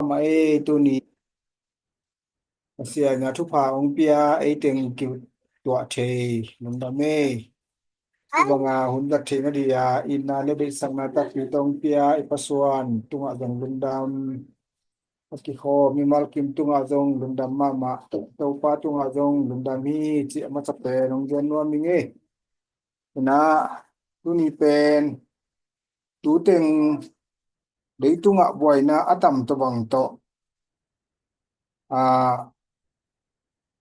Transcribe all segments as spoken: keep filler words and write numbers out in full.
mah ei, tuni Pasian in thupha hong pia, ei teng kituah thei lungdam ei. Hih banga hun zat theihna dia itna le deihsakna takpi tawh hong pia i Pa Suan tungah zong lungdam. A kikhawm mimal kim tungah zong lungdam mahmah. Topa tungah zong lungdam hi cih a masa pen hong gen nuam ing ei. Ina, tuni pen tu teng leitungah buaina a tam tawh bang tawh, a,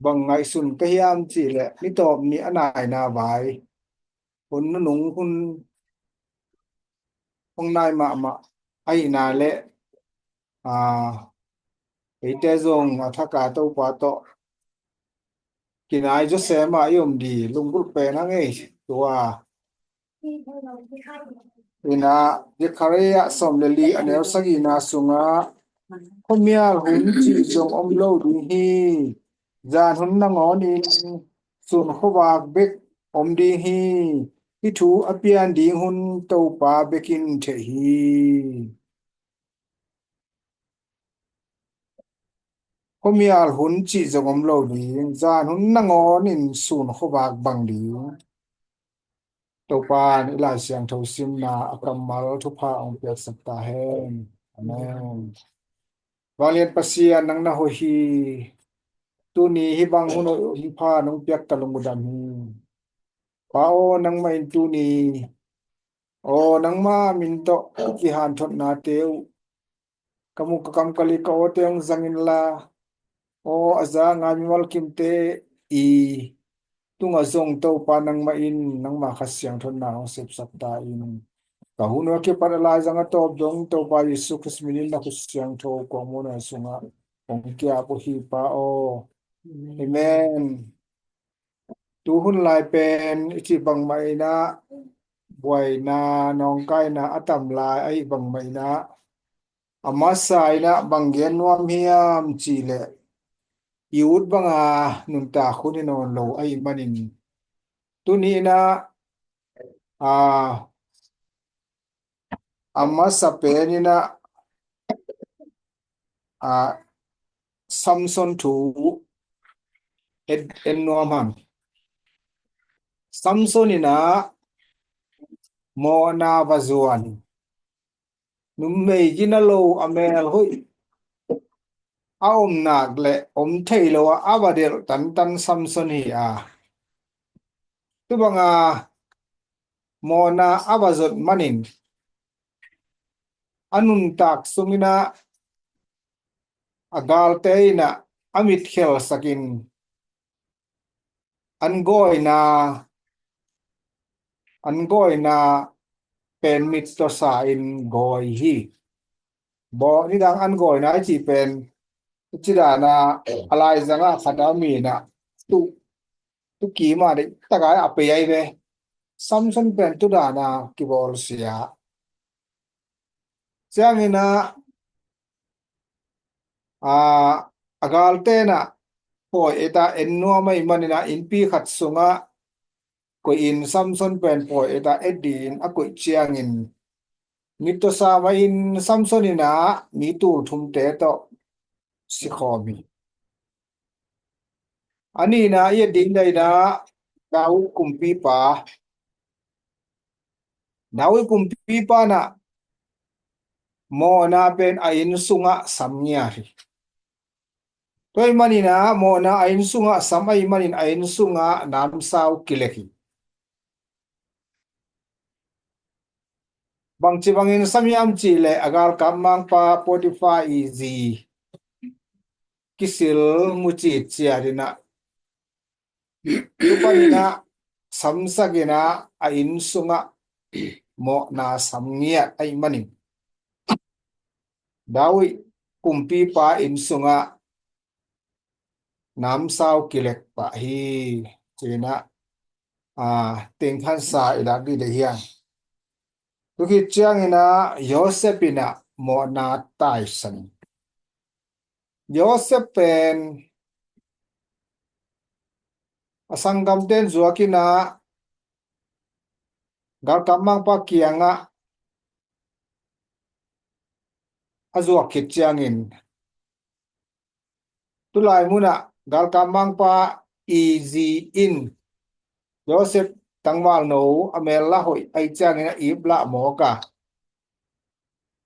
bang ngaihsun ka hiam cih leh, ni tawp ni a naina vai hun nunung hun hong nai mahmah ahihna le, a, eite zong a thak a Topa tawh kinai zawsem a i om ding lunggulh pen hang ei. Tua ina, Zekhariah sawm le li a neu sagihna sungah, khuamial hun cih zong om lo ding hi. Zan hun nangawnin sun khuavak bek om ding hi. Hih thu a pian ding hun Topa bekin thei hi. Khuamial hun cih zong om lo ding, zan hun nangawnin sun khuavak bang ding. Topa in i Lai Siangtho simna a kammal thupha hong piaksak ta hen. Amen. Vanglian Pasian, nang na hoih hi. Tuni hih bang hun hoih hun pha nong piak ka lungdam hi. Pa aw, nangmah in tuni, aw, nangmah min tawh kihanthotnate uh ka muk ka kam ka lik ka awte hong zang inla, aw, a za ngai mimal kimte i tungah zong Topa nangmah in nangma Kha Siangtho na hong sepsak ta in. Ka hun uh a kipat a laizang a tawp dong Topa Jesu Khrist min in na khut siangtho kuamah na sungah hong kiap uh hi Pa aw. Amen. Tu hun lai pen i cih bangmah in ah buaina nawngkaina a tam lai ahih bangmah in ah, a masa in ah bang gen nuam hiam cih leh, i ut banga nuntak hun hi nawn lo ahih manin, tuni in ah, a, a masa pen in ah, a, Samson thu en, en nuam hang. Samson in ah mawhna va zuan, numei gina lo a mel hoih a om nak leh om thei lo a, a va delh tantan Samson hi a, tu banga mawhna a va zuat manin a nuntak sung in ah a galte in ah a mit khelsak in, an gawina, an gawina pen mit tawsa in gawi hi. Bawh nidang an gawina i cih pen, i cih dan a, a laizang a khat a mi in ah tu, tu kim a deih tak a a pei ahi ve. Samson pen tu dan a kibawlsia. Ciangin ah, a, a galte in ah pawi et a en nuam ahih manin ah, innpi khat sungah koih in Samson pen pawi et a et dingin a koih ciangin, mit tawsa mah in Samson in ah mi tul thumte tawh sikhawm hi. A nihna i et ding lai in ah, David kumpipa, David kumpipa in ah mawhna pen a inn sungah sam ngiat hi. Tua ahih manin ah mawhna a inn sungah sam ahih manin a inn sungah namsau kilek hi. Bangci bangin sam hiam cih leh, a galkap mangpa Potifar i zi kisil mucit ciat in ah, tu panin ah samsak in ah a inn sungah mawhna sam ngiat ahih manin, David kumpipa inn sungah namsau kilek pah hi, ci-in ah, a, tengkhansa i lak dih deih hiam. Tu khit ciangin ah Josef in ah mawhna taisan. Josef pen a sanggamten zuak in ah galkap mangpa kiangah a zuak khit ciangin, Tulai munah galkap mangpa i zi in Joseph tangvalno a mel lah hoih ahih ciangin a ip lah mawk a,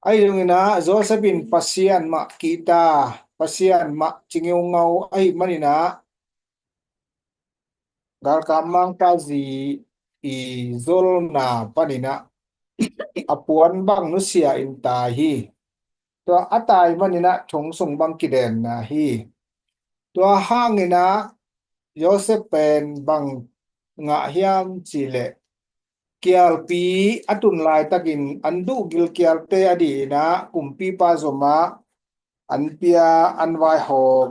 ahi zongin ah Joseph in Pasian mah kihta, Pasian mah ci ngeungau ahih manin ah galkap mangpa zi i zolna panin ah a puan bang nusia in tai hi. Tua a tai manin ah thong sung bang kidenna hi. Tua hangin ah Joseph pen bang ngah hiam cih leh, kialpi a tun laitakin an duh gilkialte a dih in ah kumpipa zom ah an pia, an vaihawm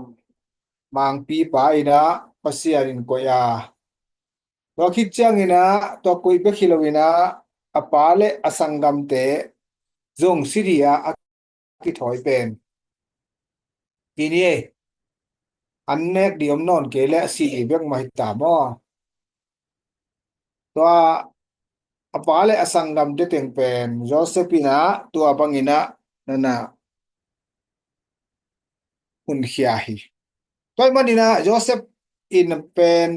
mangpipa in ah Pasian in koih a, tua khit ciangin ah tua koih bek hi loin ah a pa le a sanggamte zong si dih a a kithawi pen, kini ei, an nek dih om nawn kei leh si dih bek mah hi ta maw? Tua a pa le a sanggamte teng pen Joseph in ah tua bangin ah nana hunkhia hi. Tua ahih manin ah Joseph in pen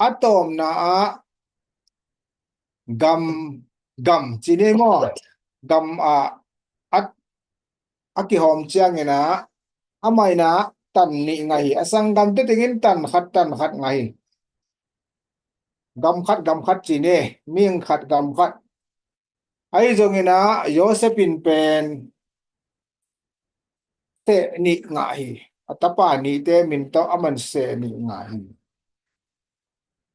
a tawpna ah gam, gam ci ni maw, gam ah a, a kihawm ciangin ah amah in ah tan nih ngah hi. A sanggamte tengin tan khat, tan khat ngah hi. Gam khat, gam khat ci ni, mihing khat, gam khat. Ahi zongin ah Joseph in pen seh nih ngah hi. A tapa nihte min tawh aman seh nih ngah hi.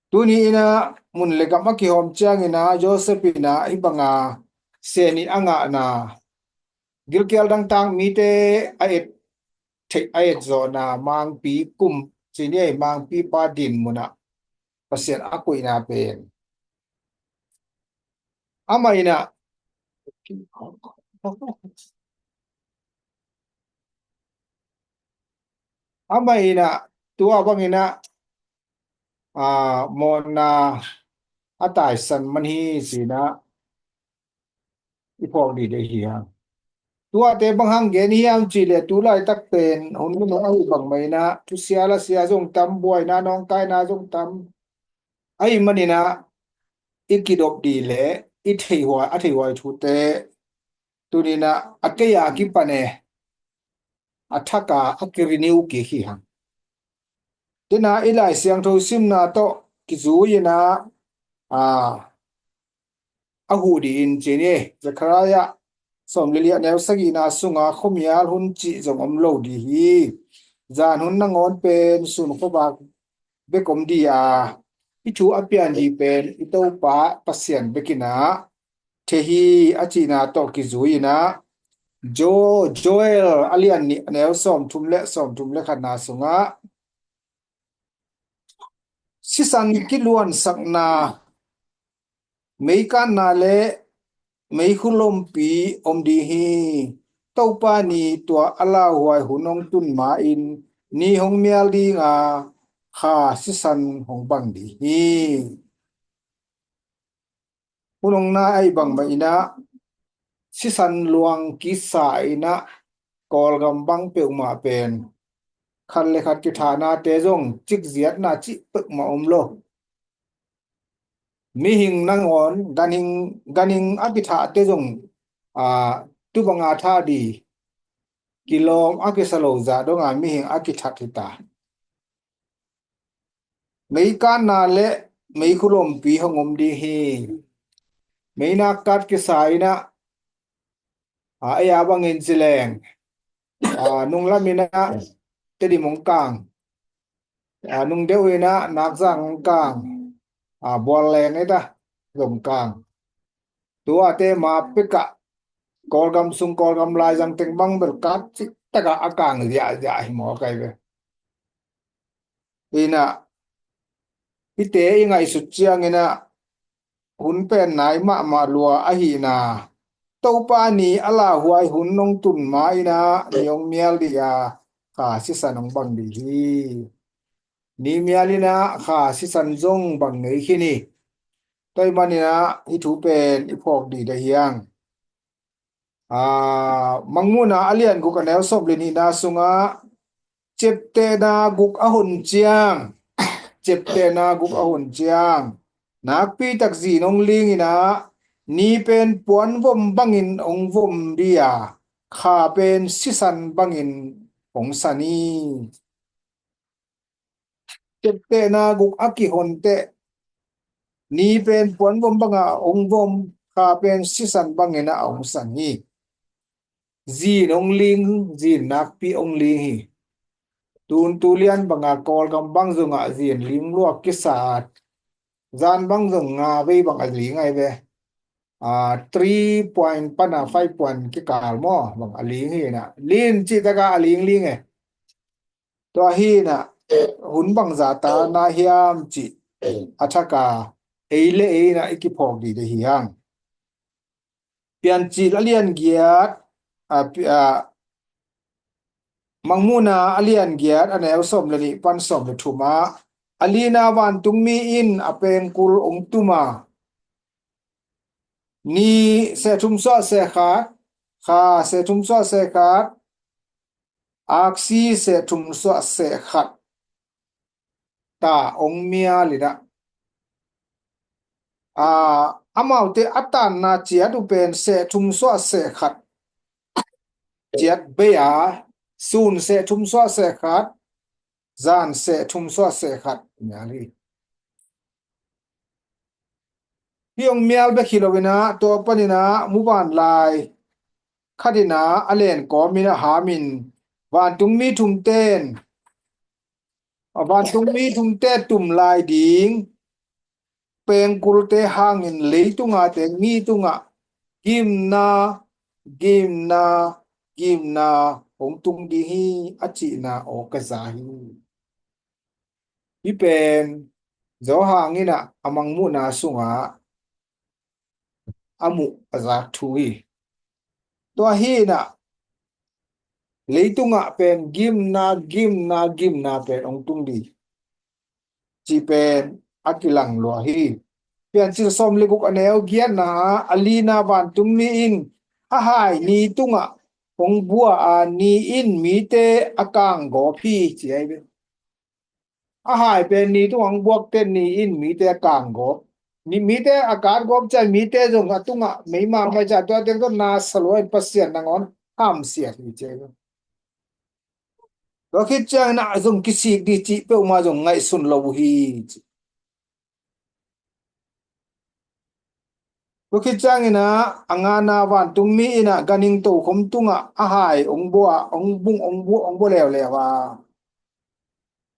Tuni in ah mun le gam a kihawm ciangin ah Joseph in ah hih banga seh nih a ngahna, gilkial dangtak mite a et theih, a et zawhna mangpi kum ci ni ei, mangpipa din munah Pasian a koihna pen amah in ah, amah in ah tua bangin ah, aa, mawhna a taisan man hi ci-in ah i phawk dih deih hi hang. Tuate bang hang gen hiam cih leh, tu laitak pen hun minung ahi bang mah in ah thusia lasia zong tam, buaina nawngkaina zong tam. Ahih manin ah i kidop dih leh i theihhuai, a theihhuai thute tuni in ah a kei a kipan e, a thak a, a ki-renew kik hi hang. Tua in ah i Lai Siangtho simna tawh kizui in ah, aa, a huh dih in ci ni. Zekhariah sawm le li a neu sagihna sungah khuamial hun cih zong om lo dih hi. Zan hun nangawn pen sun khuavak bek om dih a, hih thu a pian dih pen i Topa Pasian bek in ah thei hi a cihna tawh kizui in ah, Jo-, Joel a lian nih a neu sawmthum le, sawmthum le khatna sungah sisan kiluansakna, meikatna le meikhu lompi om ding hi. Topa ni tua a lauhuai hun hong tun ma-in ni hong mial ding a, kha sisan hong bang ding hi. Hun hong nai ahi bang mah in ah sisan luang kisa in ah Kawlgam bang peuhmah pen khat le khat kithahnate zong cikziatna cih peuhmah om lo. Mihing nangawn, ganhing, ganhing a kithahte zong, aa, tu banga thah dih, kilawm a kisa lo zah dong a mihing a kithat hi ta. Meikatna le meikhu lompi hong om ding hi. Meinak kat kisa in ah, a, ei a bangin ci leng, a, nunglam in ah Tedim hong kang, a, nungdeuh in ah Nakzang hong kang, a, Bualleng hi ta, zong kang. Tuate ma pek ah Kawlgam sung, Kawlgam laizang teng bang bel kat cih tak a a kang ziahziah hi mawk ai ve. In ah hihte i ngaihsut ciangin ah hun pen nai mahmah lua ahihna, Topa ni a lauhuai hun hong tun ma-in ah ni hong mial dih a, kha sisan hong bang dih hi. Ni mial in ah kha sisan zong bang ngei khin hi. Tua ahih manin ah hih thu pen i phawk dih deih hi hang. Aa, Mangmuhna a lian guk a neu sawm le nihna sungah Ciaptehna guk a hun ciang, ciaptehna guk a hun ciang, nakpi tak zin hong ling in ah, ni pen puanvom bangin hong vom dih a, kha pen sisan bangin hong san hi. Ciaptehna guk a kihon teh, ni pen puanvom banga hong vom, kha pen sisan bangin a hong san hi. Zin hong ling, zin nakpi hong ling hi. Tun tu lian banga Kawlgam bang zongah zin ling lua kisa a, zan bang zong nga vei bang a ling ahi ve. A, three point pan a five point kikal maw bang a ling hi na. Lin cih taka a ling ling e. Tua hi na, hun bangzah ta na hiam cih a thak a, ei le ei na i kiphawk dih dih hi hang. Piancil a lian giat, a, pi-, a, Mangmuhna a lian giat a neu sawm le nih pan sawm le thum ah, a lina vantungmi in a pengkul hong tum a, ni seh thum suah seh khat, kha seh thum suah seh khat, aksi seh thum suah seh khat ta hong mial in ah, a, amaute a tanna ciat uh pen seh thum suah seh khat ciat bei a, sun seh thum suah seh khat, zan seh thum suah seh khat mial hi. Hih hong mial bek hi lo in ah, tua panin ah muvanlai khat in ah a len kawmin a hamin, vantungmi thumten, a vantungmi thumte tum lai ding pengkulte hangin leitunga te mi tungah gimna, gimna, gimna hong tung ding hi a cihna aw ka za hi. Hih pen Johan in ah a Mangmuhna sungah a muh a zak thu hi. Tua hi in ah leitungah pen gimna, gimna, gimna pen hong tung dih cih pen a kilang lua hi. Piancil sawm le guk a neu giatna ah, a lina vantungmi in a hai ni tungah hong bua a, ni in mite a kanggawp hi ci ahi ve. A hai pen ni tungah hong buakte ni in mite a kanggawp. Ni, mite a kanggawp ciang mite zong a tungah meima mai ciang tua teng tawh na sa lua in Pasian nangawn hamsiat hi ci ahi ve. Tua khit ciangin ah zong kisik dih cih peuhmah zong ngaihsun lo uh hi ci. Tua khit ciangin ah a ngana vantungmi in ah ganhing tokhom tungah a hai hong bua, hong bung, hong bua, hong bua leuleu a,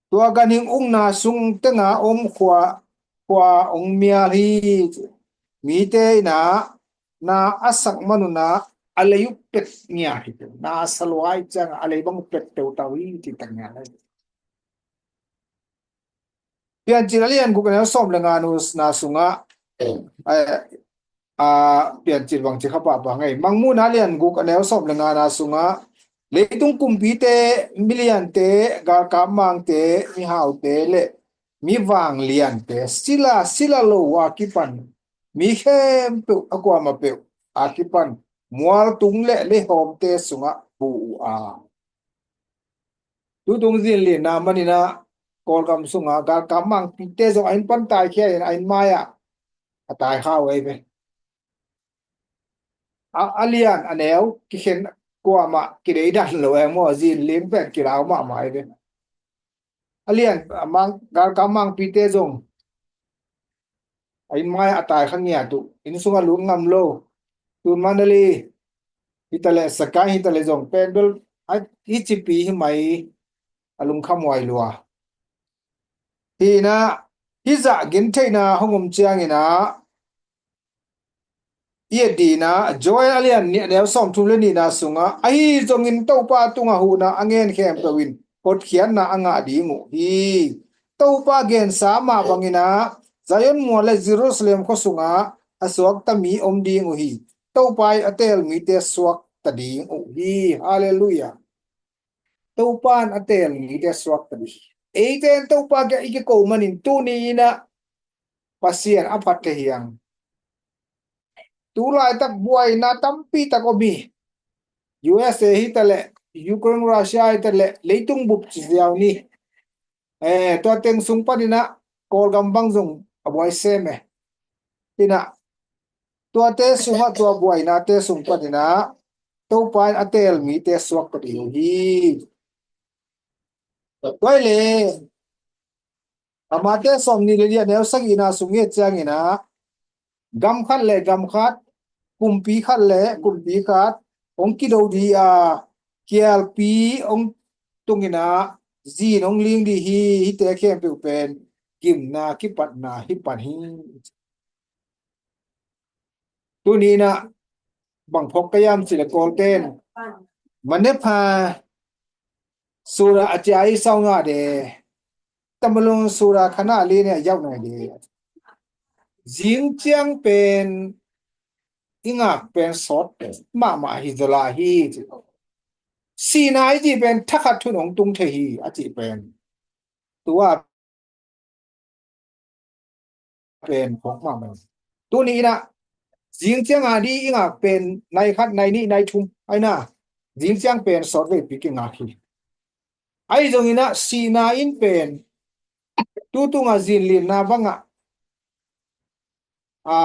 tua ganhing ukna sung tenga om khua, khua hong mial hi. Mite in ah na a sak man un ah a lei uh pet ngiat hi. Na sa lua ahih ciangin a lei bang uh pet teutau hi ci tak ngiat hi. Piancil a lian guk a neu sawm le ngana sungah, eh, a, Piancil bangci kha pahpah ngei. Mangmuhna a lian guk a neu sawm le ngana sungah, leitung kumpite, miliante, galkap mangte, mihaute le mivangliante, sila, sila lo a kipan mi khempeuh, a kuamah peuh a kipan mualtung le leihawmte sungah bu uh a. Tutung zin lina manin ah Kawlgam sungah galkap mangpite zong a inn pan taikhia in a inn mai-ah a taikhia uh ahi ve. A, a lian a neu kikhen kuamah kideidan lo e maw, zin lim pen kilau mahmah ahi ve. A lian a mang, galkap mangpite zong a inn mai a taikhia ngiat uh, inn sungah lut ngam lo. Tun Mandalay hitaleh, Sagaing hitaleh zong pen bel a, hih cipi hi mai, a lungkhamhuai lua. Hi in ah, hih zah gentheihna hong om ciangin ah, i et dih in ah, Joel a lian nih a neu sawmthum le nihna sungah, ahi zongin Topa tungah huhna a ngen khempeuh in hotkhiatna a ngah ding uh hi. Topa gensa mah bangin ah Zion mual le Jerusalem khua sungah a suakta mi om ding uh hi. Topa in a teel mite suakta ding uh hi. Halleluiah. Topa in a teel mite suakta ding hi. Eite in Topa kiang i kiko manin tuni in ah Pasian a phat thei hi hang. Tu laitak buaina tampi tak om hi. U S A hitaleh, Ukraine, Russia i ta le leitung bup ci ziau ni. Eh, tua teng sung paninah Kawlgam bang zong a buai sem e. Inah tuate sungah tua buainate sung paninah Topa in a teel mite suak ka dih uh hi. Tua hi le Amate sawm nih le nih a neu sagihna sung i et cianginah gam khat le gam khat, kumpi khat le kumpi khat hong kido dih a, kialpi hong tunginah zin hong ling dih hi. Hihte khempeuh pen gimna kipatna hi pan hi. Tuni inah bang phawk ka hiam cih le Kawlten Manepha sura a cia i sau ngah de, Tamalung sura khanah li ne a yauh nai de. Zing ciang pen i ngak pen sawt mahmah hi zaw lai hi ci. Sihna i cih pen thakhat thun hong tung thei hi a cih pen tua pen phawk mahmah. Tuni inah zing ciang a dih i ngak pen nai khat, nai nih, nai thum aina, zing ciang pen sawt veipi kingak hi. Ahi zonginah sihna in pen tu tunga zinlinna bangah a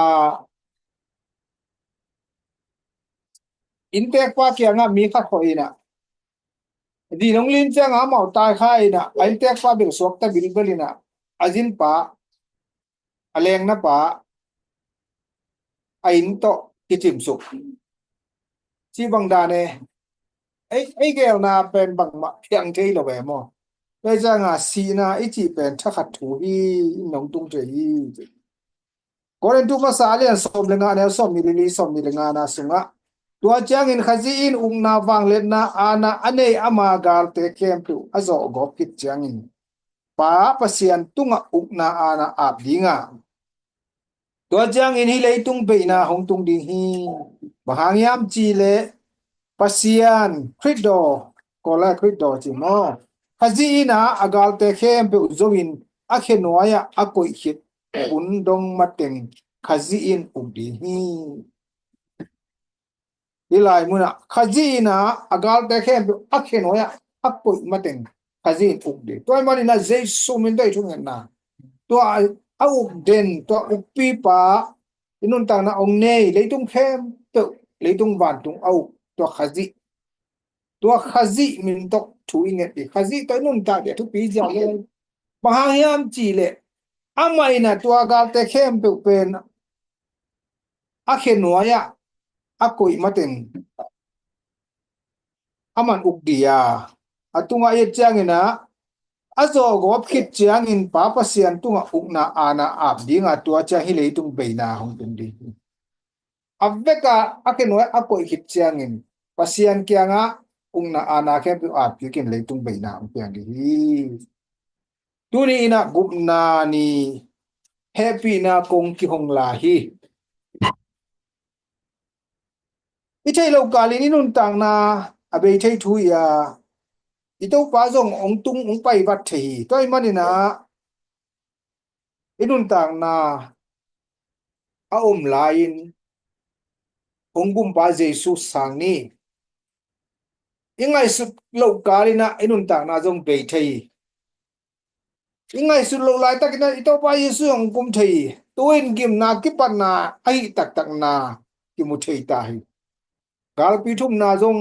inntekpa kiangah mi khat khawh inah din hong lin ciangah amau tai kha inah a inntekpa bel suakta bilbel inah a zinpa, a lengnapa, a inn tawh kicimsuk. Ci bang dan e, ei, ei geelna pen bangmah phiang thei lo ve maw? Tua ciangah sihna i cih pen thakhat thu hi, in nong tung thei hi. Korintu masa a lian sawm le nga, neu sawm nih le li, sawm nih le ngana sungah tua ciangin Khazih in ukna, vangliatna, aana a nei ama galte khempeuh a zawhgawp khit ciangin Pa Pasian tungah ukna aana ap dinga, tua ciangin hih leitung beihna hong tung ding hi. Bang hang hiam cih leh Pasian Khrih daw, Kawlai Khrih daw ci maw, Khazih inah a galte khempeuh zo in a khenuai-ah a koih khit hun dong mateng Khazih in uk ding hi. Hih lai munah Khazih inah a galte khempeuh a khenuai-ah a koih mateng Khazih in uk ding. Tua ahih maninah Jesu min tawh i thungetna, tua a uk den, tua ukpipa i nuntakna hong nei, leitung khempeuh, leitung vantung a uk tua Khazih, tua Khazih min tawh thu i nget ding. Khazih tawh i nuntak ding a thupi ziau le. Bang hang hiam cih leh amah inah tua galte khempeuh pen a khenuai-ah a koih mateng aman uk ding a, a tungah i et cianginah a zawhgawp khit ciangin Pa Pasian tungah ukna aana ap dinga, tua ciang hih leitung beihna hong tung ding hi. A vekah a khenuai a koih khit ciangin Pasian kiangah ukna aana khempeuh ap kikin leitung beihna hong piang ding hi. Tuni inah gupna ni hehpihna kong kihong lai hi. I theih loh kalin i nuntakna a bei thei thu hi a, i Topa zong hong tung hong pai vat thei hi. Tua ahih maninah i nuntakna a om lai-in hong gumpa Jesu sang ni. I ngaihsut loh kalinah i nuntakna zong bei thei hi. I ngaihsut loh laitakinah i Topa Jesu hong kum thei hi. Tu-in gimna kipatna ahi taktakna kimu thei ta hi. Galpi thumna zong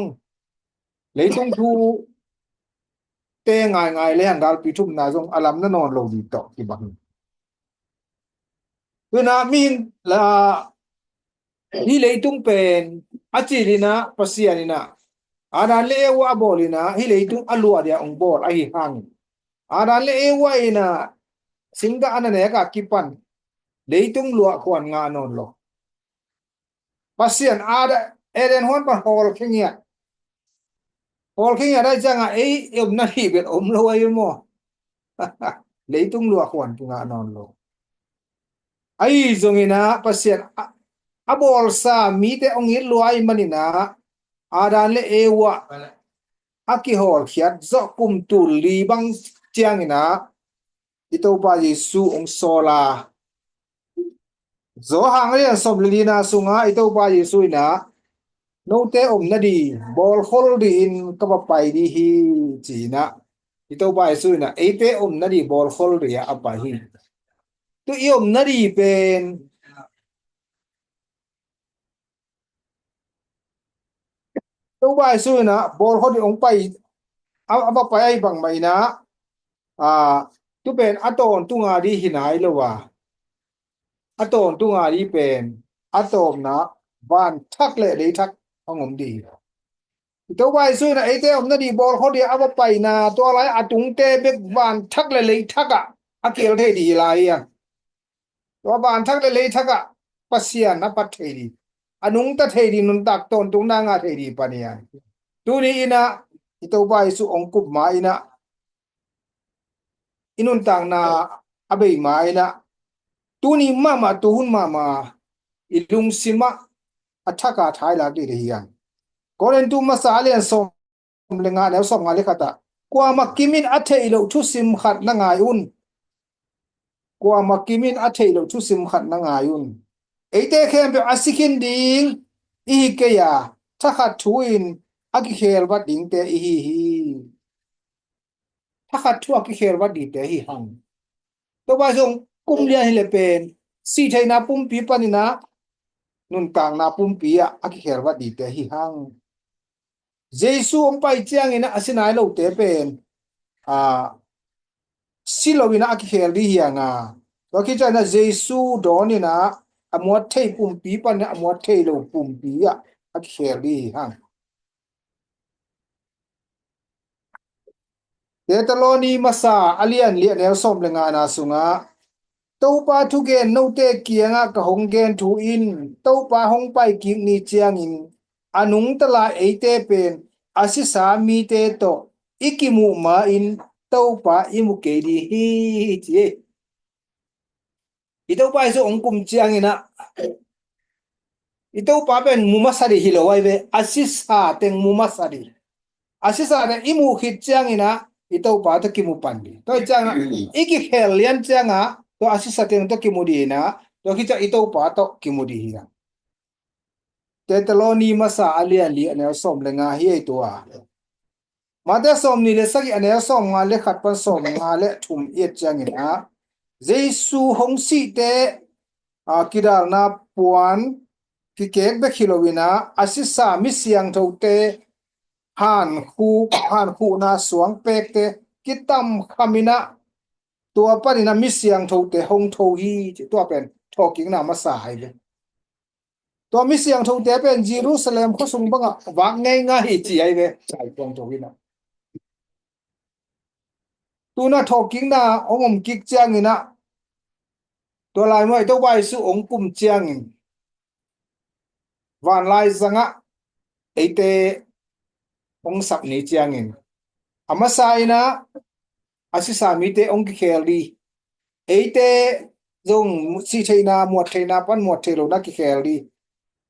leitung thu te ngaingai le hang galpi thumna zong a lamna nawn lo ding tawh kibang hi. Tuna mihing la hih leitung pen a cilinah Pasian inah Adam le Eva a bawl inah hih leitung a luah dia hong bawl ahi hangin Adam le Eva inah singdah a na nek a kipan leitung luah khuan ngah nawn lo. Pasian Adam, Eden huan pan hawlkhia ngiat. Hawlkhia ngiat ahih ciangah ei omna hih bel om lo ahi maw? Leitung luah khuan kingah nawn lo. Ahi zonginah Pasian a, a bawlsa mite hong it lua ahih maninah Adam le Eva a kihawlkhiat zawh kum tul li bang cianginah i Topa Jesu hong sawl a, Johan a lian sawm le lina sungah i Topa Jesu inah note omna di bawlkhol di-in ka va pai di hi, ci-in ah, i Topa Jesu in ah eite omna di bawlkhol di-ah a pai hi. Tu i omna di pen Topa Jesu in ah bawlkhol di hong pai, a, a va pai ahih bang mah in ah, a, tu pen a tawntunga di hi nai lo a, a tawntunga di pen a tawpna van thak le lei thak hong om di hi. I Topa Jesu in ah eite omna di bawlkhol di-ah a va paina, tua lai a tungte bek van thak le lei thak ah a kihel thei di hi lai hi a. Tua van thak le lei thak ah Pasian a pat thei di, a nungta thei di, nuntak tawntungna ngah thei di pan hi a. Tuni in ah i Topa Jesu hong kup ma in ah, i nuntakna a bei ma in ah, tuni mahmah, tuhun mahmah i lungsim ah a thak a tha i lak di hi hang. Korintu masa a lian sawm le nga, neu sawmnga le khat ah, kuamah kim in a theih loh thusim khat na ngai un. Kuamah kim in a theih loh thusim khat na ngai un. Eite khempeuh a si khin ding i hi kei a, thakhat thu in a kikhel vat dingte i hi hi. Thakhat thu a kikhel vat dingte hi hang. Topa Jesu hong kum lian hi le pen, sih theihna pumpi pan in ah nuntakna pumpi ah a kikhel vat dingte hi hang. Jesu hong pai ciangin ah a si nai lote pen, a, si lo in ah a kikhel di hi hang a. Tua khit ciangin ah Jesu dawn in ah a muat thei pumpi pan in ah a muat thei lo pumpi ah a kikhel di hi hang. Tesaloni masa a lian li a neu sawm le ngana sungah, Topa thugen note kiangah ka hong gen thu in, Topa hong pai kik ni ciangin a nungta lai eite pen a sisa mite tawh i kimuh ma-in Topa i mu kei di hi, ci hi. I Topa Jesu hong kum ciangin ah, i Topa pen mu masa di hi lo ahi ve, a sisa teng mu masa di. A sisa teng i muh khit ciangin ah i Topa tawh kimu pan di. Tua hi ciangin ah i kikhel lian ciangin ah tua a sisa teng tawh kimu di in ah, tua khit ciang i Topa tawh kimu di hi a. Tesaloni masa a lian li a neu sawm le nga hi ei tua. Mate sawmnih le sagih a neu sawmnga le khat pan sawmnga le thum i et ciangin ah, Jesu hong sihte, a, kidalna puan kikek bek hi lo in ah, a sisa mi siangthote hankhuh, hankhuhna suang pekte kitam kham in ah, tua pan in ah mi siangthote hong tho hi, ci, tua pen thawhkikna masa ahi ve. Tua mi siangthote pen Jerusalem khuasung bangah vak ngeingai hi ci ahi ve. Sai tuang tho in ah. Tu-in ah thawhkikna hong om kik ciangin ah, tua lai muai Topa Jesu hong kum ciangin, vanlai zangah eite hong sap ni ciangin, a masa in ah a sisa mite hong kikhel di. Eite zong sih theihna, muat theihna pan muat theih lohna kikhel di.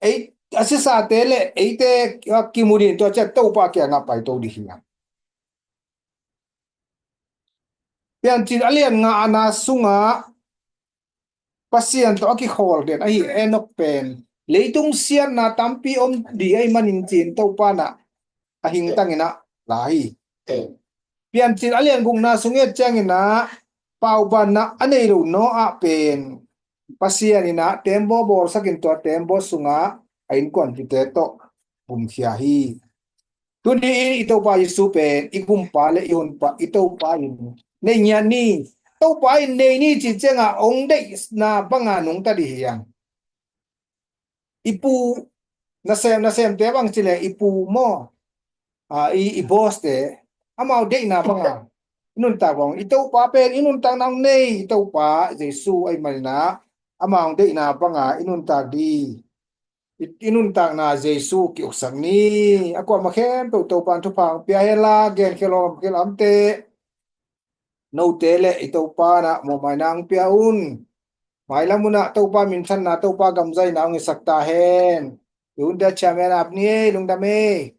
Ei, a sisate le eite, a, kimu din tua ciang Topa kiangah paito di hi a. Piancil a lian nga a na sungah Pasian tawh a kikhawl den ahi Enok pen leitung siatna tampi om di ahih manin ci-in Topa in ah a hingtang in ah la hi. Piancil a lian gukna sung i et ciangin ah paubanna a nei lo Noah pen Pasian in ah tembaw bawlsak in tua tembaw sungah a innkuanpihte tawh pumkhia hi. Tuni in i Topa Jesu pen i Kumpa le i Honpa, i Topa in nei ngiat ni. Topa in nei ni cih ciangah hong deihna banga nungta di hi hang. I pu, nasem, nasemte bang ci leh i pu maw, a, i, i boss te, amau deihna banga i nuntak bang, i Topa pen i nuntakna hong nei, i Topa Jesu ahih manin ah amau deihna banga i nuntak di. I, i nuntakna Jesu ki-uksak ni. A kuamah khempeuh Topa in thupha hong pia hen la, gen khial om khial amte, note le i Topa in ah mawhmaina hong pia un. Mailam hun ah Topa minthanna, Topa gamzaina hong hisak ta hen. I hunte a ciah men ap ni ei, lungdam ei.